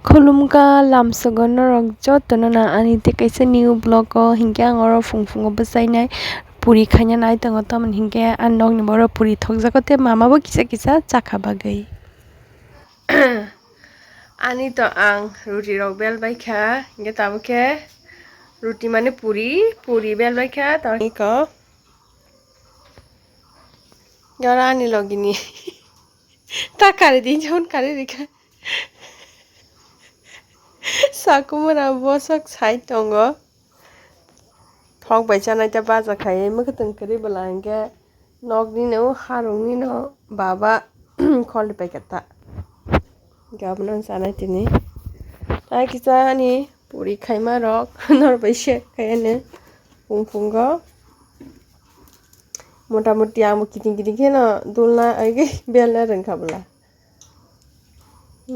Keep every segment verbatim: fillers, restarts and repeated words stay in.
Khulumkha lamsogo norok jotono na ani tei kaisa new vlog o, hinkhe ang oro phung phungo bwchainai puri khaina nai tongo, tamoni hinkhe ani nokni borok puri thokjago tei mama bo kisa kisa chakha bagwi. Ani to ang ruti rok bel baikha, hinkhe tabuk khe ruti mane puri, puri bel baikha, tamoni ko. Oro ani logini. Ta kari di, jon kari rikha. Sakumura bosok sai tongo. Thok bai chanai ta baja khai, mwkhwtwng kwrwi bwla hinkhe nokni no, harungni no baba khol pai kha ta. Gabno chanai tini. Tai kisa ani puri khaima rok nor bai se khai ani phung phungo. Mota moti ang bo kiting kiting kheno dulna age belna rwngkha bwla. Eh.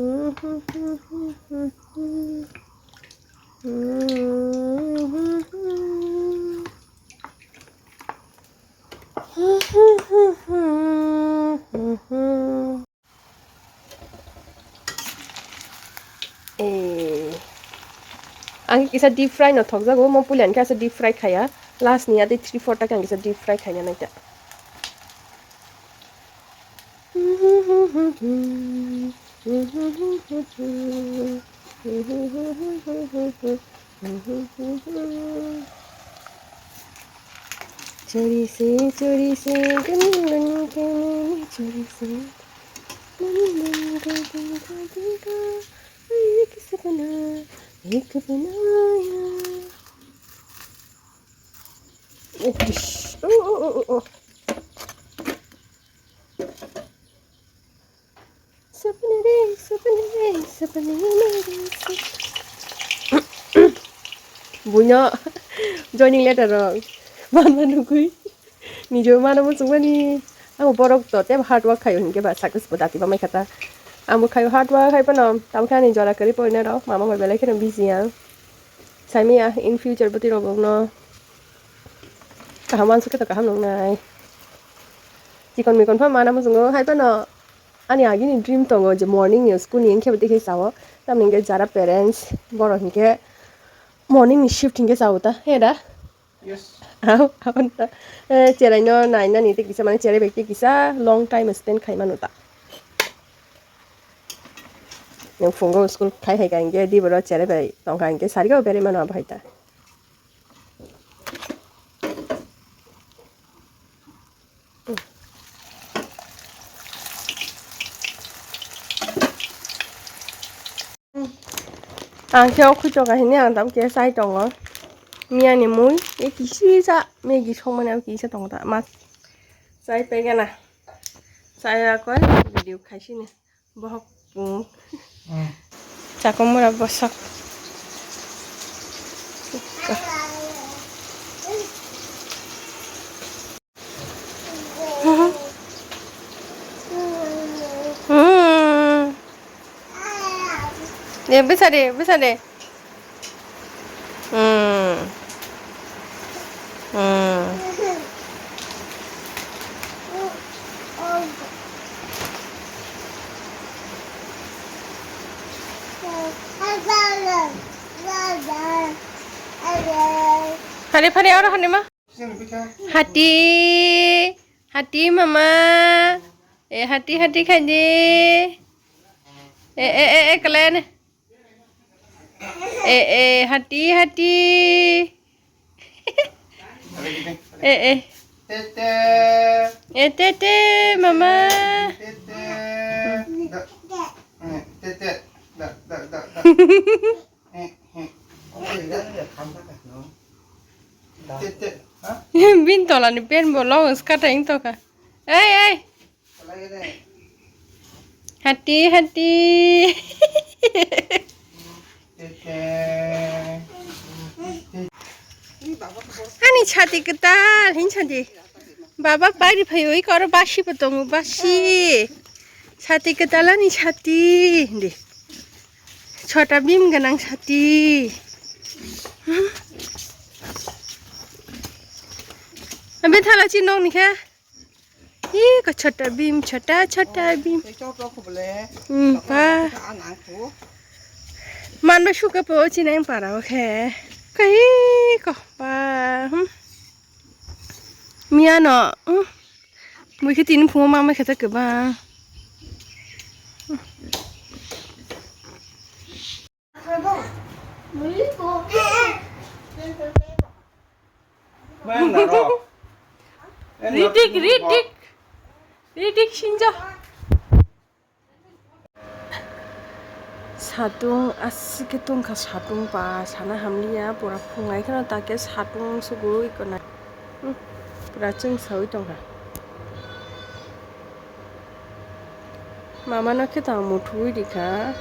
Ang kisa deep fry no thokjago, mo puila hinkhe asa deep fry khaya. Last ni ade three four ta khe ang kisa deep fry khaina naita. Chori se, chori se, gun gun kene, chori se. Ek sapna, ek banaya. Oh, oh, oh, oh, oh. Sapna re, sapna re, sapna re, sap- Buino joining letter rok manma nugui. Nijo mano muchungmani. Ang borok to tebo hard work khayo hinkhe ba success bo dati ba mai khata. Ang bo khayo hard work khai phano, tamo khe ani jora kwrwi porina rok, mama bai belai kheno busy ang. Saimaya in future bwtwi rok no kaham uansuk khe to kaham nungnai. Chikon mikon pha mana muchungo hai phano ani agini dream tongo je morning ni school ni wngkhe bo tei khe sao. Tamni hinkhe jara parents borok hinkhe morning ni shift hinkhe sao ta he da. Yes. Au, aboni ta, eh, cherai no nainani tei kisa, mane cherai bai tei kisa long time spend khai mano ta. Nwng phungo school khai hai ka hinkhe, di boro cherai bai tong kha hinkhe, sari o berai mano abo hai ta. Ang khe o khuitok kahini ang tabuk khe chai tongo. Miyani mui e kisi sa Maggie songmani abo kisa tongo ta ma chai paigana. Chai yakoi video khaisini bohok pung. Chakong mura bosok. Hmm. De, bisa de, bisa de. Hmm. Hmm. Phari, phari, oro phari ma. Hati, hati mama. Eh, hati, hati khaidi. Eh, eh, eh, eh, kalen. Eh, eh, hati, hati. Eh, eh. Tete. Eh, tete, mama. Tete. Da. Eh, tete. Da, da, da, da. Bin tola ni pen bo long skatai wng tongkha. Ei, ei. Hati, hati. Ani chati kwtal hin chati. Baba pari phai oi koro basi bo tongo basi. Sati kwtal ani sati. Hindi. Chota bim ganang sati. Hmm. Abi thala chi nok ni khe. Ih, ko chota bim, chota, chota bim. Hmm, pa. Manba suka po chini para o khe. Kai ko pa. Hmm. Miano. Hmm. Mui khe tini phungo mama khe ta kwbang. Ridik, ridik. Ridik sinjo. Satung aswk khe tongkha, satung ba sana hamliya, pura phungai kheno ta khe satung sugui kona. Hmm, pura chwng saui tongkha. Mama no khe tang muthugui rikha.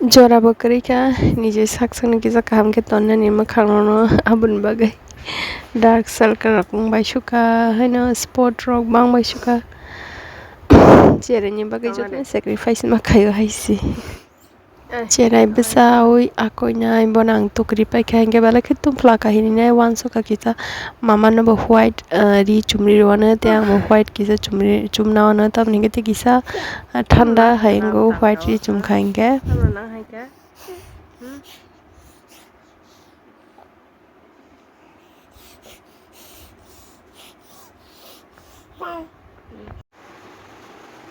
Jora bo kwrwi kha, niji sak sakni kisa kaham khe tonnani mwkhang no, aboni bagwi dark circle rok wng bai sukha, haino spot rok bang bai sukha. Cherai ni bagwi jotono sacrifice ma khaio hai se. Cherai bwsa ui akoi nai bono ang tukri paikha, hinkhe belai khe tungphla kahinwi nai uansukha kisa. Mama no bo white, ah, ri chumri rwano, tei ang bo white kisa chumri chumna ono, tamoni hinkhe tei kisa, ah, thanda hai wngkha white ri chumkha hinkhe.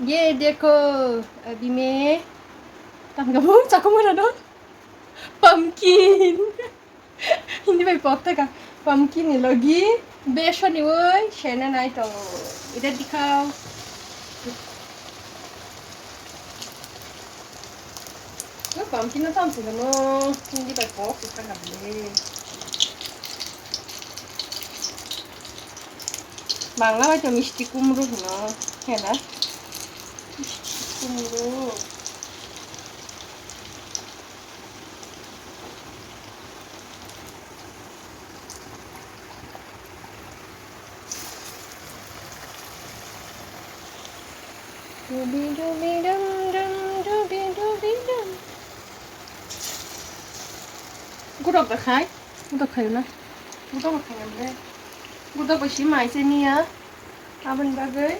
Ye dekho, abhi main tamga bom chakmara no pumpkin. Hindi bai pok thaka pumpkin ni logi beson ni oi sena nai to. Ida dikhao. No pumpkin no tam sila no hindi bai pok thaka bole. Bangla bai to misti kumru hino, khela. Misti kumru. Dubi dubi dum dum, dubi dubi dum. Gudok da khai. Gudok khayo na. Gudok bo khayo bre. Gudok bo si mai se niya. Aboni bagwi.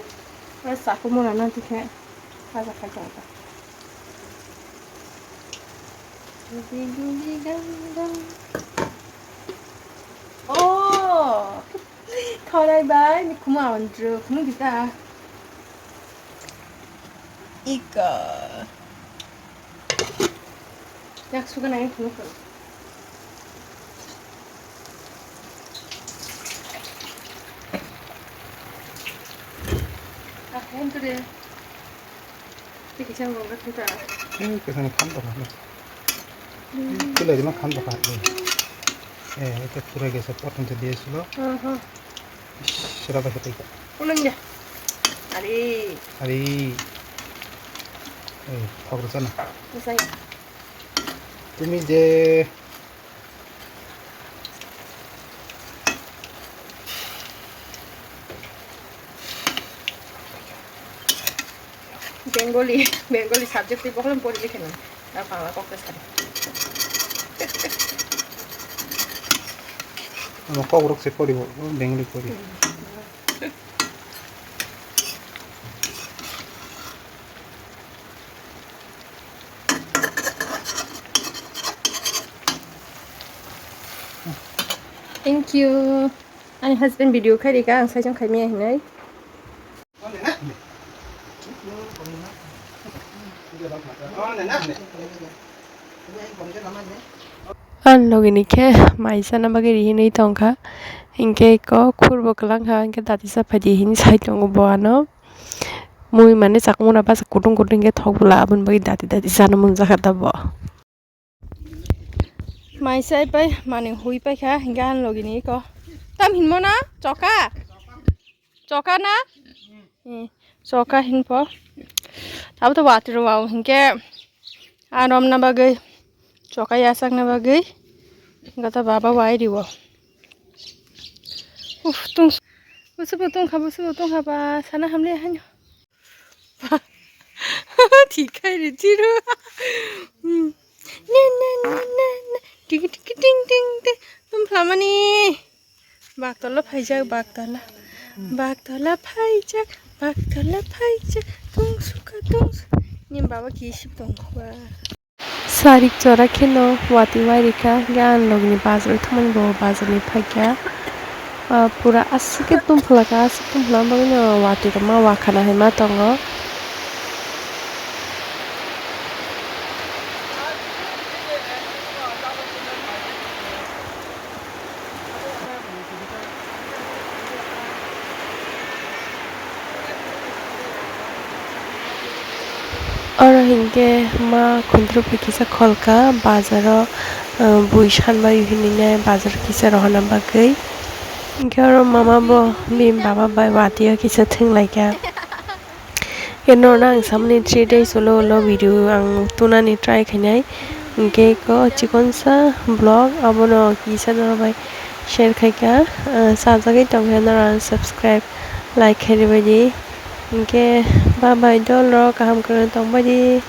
Ore saku mura na tikhe. Kaja khai tong ta. Dubi dubi dum dum. Oh. Thorai bai ni khuma on dru khunu gita. Ika. Yak suka nai khunu khunu. Ah, hem tu de. Tei kisa wngkha khe ta. Tei kisa ni khan tongkha. Tei lai rima khan tongkha. Eh, ete pura gesa pot hwnse diye silo. Aha. Sera ba hetai ka. Unang ya. Ari. Ari. Eh, thok rasa na. Usai. Tumi je Bengali, Bengali subject tei bokhorok pori likheno. Na Bangla kok ta sari. Ano kok rok se pori bo, Bengali pori. Thank you. Ani husband video khai rika, ang saichung khai maya hinai. Ang logini khe mai chana bagwi rihinwi tongkha. Hinkhe eko khurbo kwlangkha, hinkhe dati cha phaidi hinwi sai tongo bo ano. Mui mane chakmuna basa kutung kutung hinkhe thok bwla, aboni bagwi dati dati chana munjakha ta bo. Mai chai pai mani hui paikha, hinkhe ang logini eko. Tam hinmo na? Choka? Choka na? Eh, choka hinpo. Abo to watwi rw o hinkhe. Arom na bagwi. Choka yachak na bagwi. Gata baba wai riwo. Uf, tung. Busubo tongkha, busubo tongkha ba. Sana hamle haino. Thikhai ri chiro. Hmm. Na, na, na, na, na. Tiki, tiki, ting, ting, ting. Tum phlamani. Baktola phaijak, baktola. Baktola phaijak, baktola phaijak. Tung suka, tung Baba ki sip tong kho ba. Sarik chora kheno watwi wairikha, hingke ang logni bazar thumani bo bazarni phaikha. Ah, pura aswk khe tumphla kha, aswk tumphla bagwino watwi rok ma wakhana hai ma tongo. Oro hinkhe ma khundrupui kisa kholka bazaro, ah, bui sanbai hinwi nai bazar kisa rohorna bagwi. Hinkhe oro mama bo bini baba bai watwi o kisa thwnglaikha. Khe norokno ang samani three days ulo ulo video ang tunani try khainai. Hinkhe eko chikonsa vlog abono kisa norok bai share khaikha. Ah, sajagwi tongkhe norok ang subscribe, like khairwbaidi. Hinkhe bye bye dol rok, kaham kwrwngno tongbaidi.